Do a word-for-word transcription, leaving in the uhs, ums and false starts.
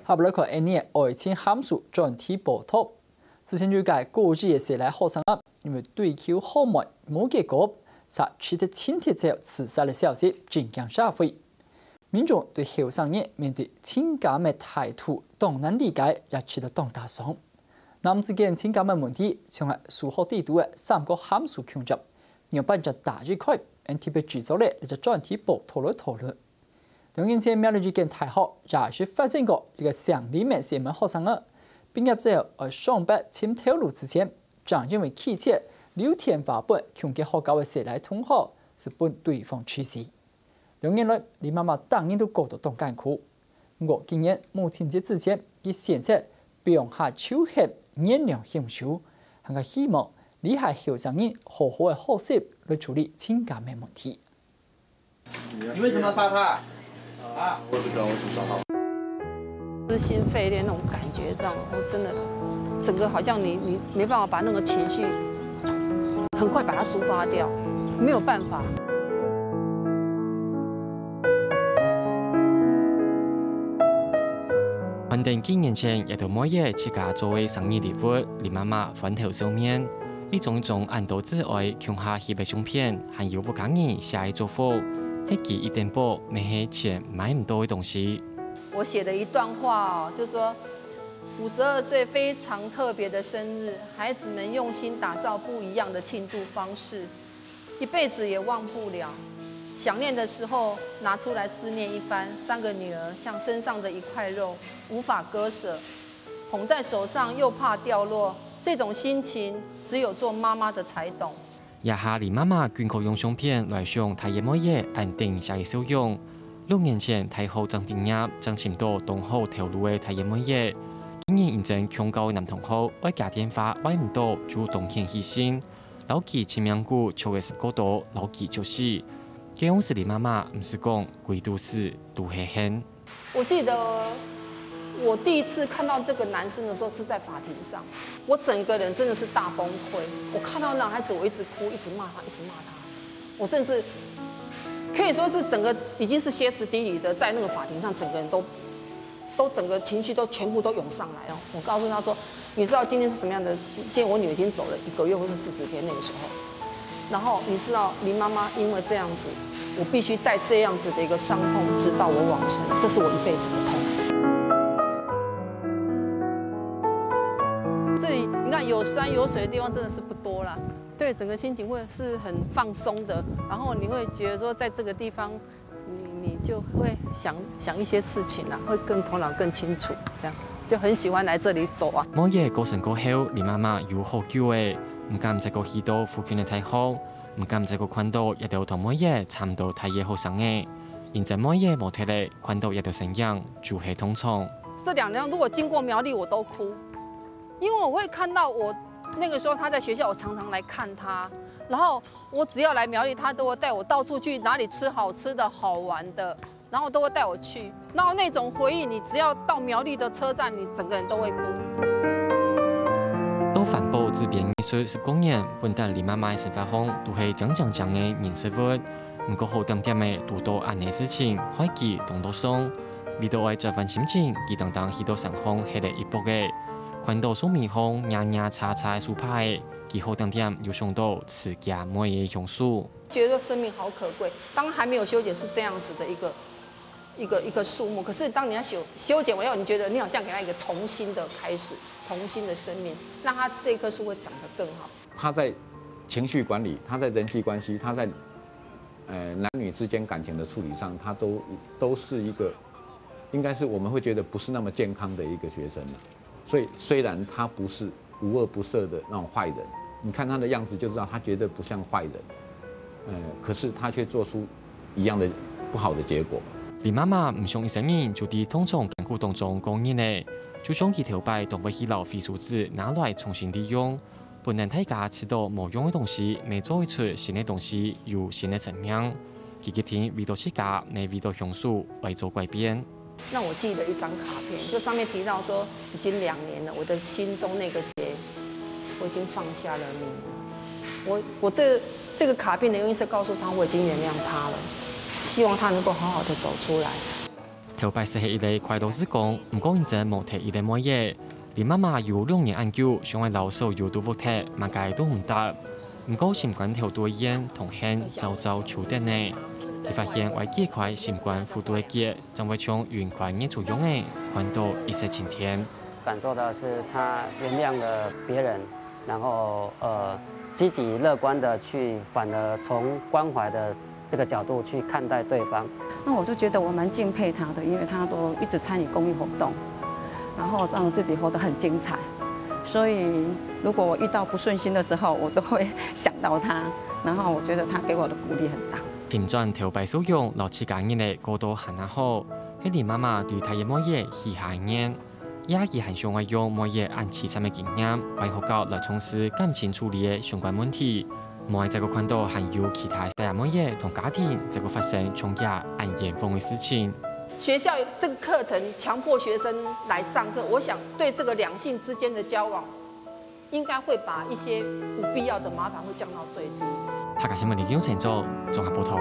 下背來看，印尼个愛情函數專題報導。之前有一个高二个細倈學生啊，因為追求好妹無結果，就去忒親戚就自殺个消息震驚社會。民眾對後生人面對親家个態度當難理解，也覺得當打爽。男子間親家个問題，像係數學裡肚个三角函數共樣，仰般正打得開，𠊎等特別製作了這隻專題報導來討論。 兩年前，苗栗一間大學也係發生過一個姓林个細妹學生仔，畢業之後愛上班尋頭路之前，正因為拒絕留電話分共個學校个細倈同學，就分對方處死。兩年來，林媽媽逐日都過到當艱苦。毋過今年母親節之前，佢選擇放下仇恨，原諒兇手，還係希望這下後生人好好个學習來處理親家个問題。 你為什麼要殺他？啊？我也不知道為什麼殺他。撕心肺裂那種感覺，這樣我真的整個好像你你沒辦法把那個情緒很快把它抒發掉，沒有辦法。還等幾年前，這兜妹仔自家做个生日禮物，林媽媽歡頭笑面。 一張一張恁多紙愛共下翕个相片，還有屋下人寫个祝福，係佢一等寶，乜係錢買毋到个東西。我寫的一段話哦，就說五十二歲非常特別的生日，孩子們用心打造不一樣的慶祝方式，一輩子也忘不了。想念的時候拿出來思念一番，三個女兒像身上的一塊肉，無法割捨。 捧在手上又怕掉落，這種心情只有做媽媽的才懂。這下林媽媽緊靠用相片來賞大二妹仔恁等寫个笑容。六年前，大學正畢業，正尋到當好頭路个大二妹仔。今年因爭強交个男同學，愛加電話，愛毋到就當天去信，摎佢簽名，故就个十個多，摎佢就死。該央時林媽媽毋使講，歸肚屎都係恨。 我記得我第一次看到這個男生的時候是在法庭上，我整個人真的是大崩潰。我看到那男孩子，我一直哭，一直罵他，一直罵他。我甚至可以說是整個已經是歇斯底里的，在那個法庭上，整個人都都整個情緒都全部都湧上來哦。我告訴他說，你知道今天是什麼樣的？今天我女兒已經走了一個月或是四十天那個時候，然後你知道林媽媽因為這樣子，我必須帶這樣子的一個傷痛直到我往生，這是我一輩子的痛。這裡你看有山有水的地方真的是不多啦，對，整個心情會是很放鬆的，然後你會覺得說在這個地方。 你你就會想想一些事情啊，會更頭腦更清楚，這樣就很喜歡來這裡走啊。妹仔過身過後，林媽媽有好久仔，毋敢再過去到附近个大學，毋敢再過看到這兜同妹仔差毋多大个學生仔。因爭妹仔無忒咧，看到這兜身影就係痛楚。這兩年如果經過苗栗，我都哭，因為我會看到我那個時候他在學校，我常常來看他，然後 我只要來苗栗，他都會帶我到處去哪裡吃好吃的、好玩的，然後都會帶我去。然後那種回憶，你只要到苗栗的車站，你整個人都會哭。到環保紙編藝術十過年，本旦林媽媽个生活項都係靚靚靚个人事物。毋過好恬恬仔堵到恁仔事情，害佢當多傷。為著愛轉換心情，佢當當去到山項歇了一駁仔。看到樹尾項惹惹叉叉个樹杈仔， 佢好恬恬又想到自家妹仔个鄉愁。覺得生命好可貴。當還沒有修剪是這樣子的一個一個一個樹木，可是當你要修修剪完以後，你覺得你好像給他一個重新的開始，重新的生命，讓他這棵樹會長得更好。他在情緒管理，他在人際關係，他在呃男女之間感情的處理上，他都都是一个，应该是我们会觉得不是那么健康的一个学生了。所以虽然他不是无恶不赦的那种坏人，你看他的样子就知道他绝对不像坏人，呃，可是他却做出一样的不好的结果。林媽媽毋想一生人就在痛楚艱苦當中過日仔，就像佢頭擺當會去摎回收紙拿來重新利用。本來大家試著無用个東西，乜做會出新个東西，有新个生命。佢決定為著自家，乜為著鄉愁，愛做改變。 让我寄了一张卡片，就上面提到说，已经两年了，我的心中那个结，我已经放下了你了。我我这这个卡片的用意是告诉他，我已经原谅他了，希望他能够好好的走出来。頭擺識係一個快樂志工，毋過認真無忒一個妹仔。林媽媽有兩年恁久，想愛摎所有都覆忒，麼个都毋答。毋過心肝頭對緣同恨朝朝秋等呢。佢發現愛解開心肝苦毒个結，正會像雲開日出樣仔，看到一色晴天。感受到的是他原谅了别人，然后呃积极乐观的去，反而从关怀的这个角度去看待对方。那我就觉得我蛮敬佩他的，因为他都一直参与公益活动，然后让自己活得很精彩。所以如果我遇到不顺心的时候，我都会想到他，然后我觉得他给我的鼓励很大。尋轉頭擺笑容，摎自家日仔過到還較好，係林媽媽對大个妹仔許下个願。 也佢還想愛用妹仔恁悽慘个經驗，為學校來從事感情處理个相關問題。無愛再過看到還有其他細阿妹仔同家庭再過發生像佢恁冤枉个事情。學校这个课程强迫学生来上课，我想对这个两性之间的交往，应该会把一些不必要的麻烦会降到最低。客家新闻李永成做綜合报道。